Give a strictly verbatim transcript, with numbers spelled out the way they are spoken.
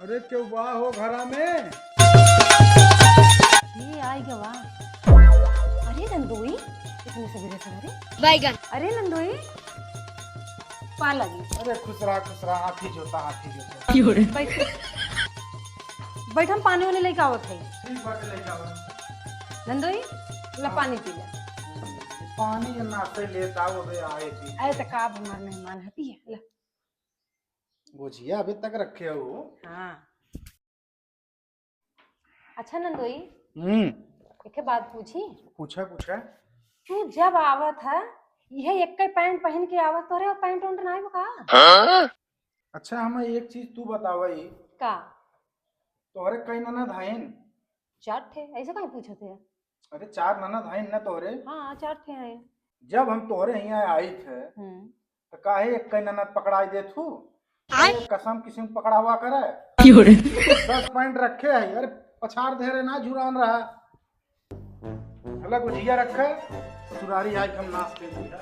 अरे, क्यों बा हो घरा में? ये आई गवा। अरे नंदोई, इतने सवेरे सवेरे। बैगन। अरे नंदोई, पा लगी। अरे खुश रहा, खुश रहा, हाथी जोता, हाथी जोता। बैठ, बैठ, हम पानी वानी लेके आवत है। ठीक बात है, लेके आवत। नंदोई, ला हाँ। पानी पी ले। पानी के नाश्ते लेता वो भी आए थी। अरे तो का अब हमार मेहमान है, पिए, ला। गोझिया अभी तक रखे हो? हाँ। अच्छा नंदोई, हम्म। एक बात पूछी? पूछा, पूछा। तू जब आवत है, यह एक ही पैंट पहन के आवत, तोहरे और पैंट उंट नाई बा का? हाँ? अच्छा, हमें एक चीज तू बतावई। का? तोहरे कई ननद हईन? चार ठे। ऐसे काहे पूछत है? अरे, चार ननद हईन ना तोहरे? हाँ, चार ठे हैं। जब हम तोहरे हियाँ आई थे, हम्म। तो काहे एक कई ननद पकड़ाई देत हूँ? आय। अरे, कसम किसिम पकड़ावा करे। क्यों रे? दस पैंट रखे है, अरे, पछाड़ दे रे ना, झुरान रहा। अलग गोझिया रखे, ससुरारी आज हम नाश कर दिया।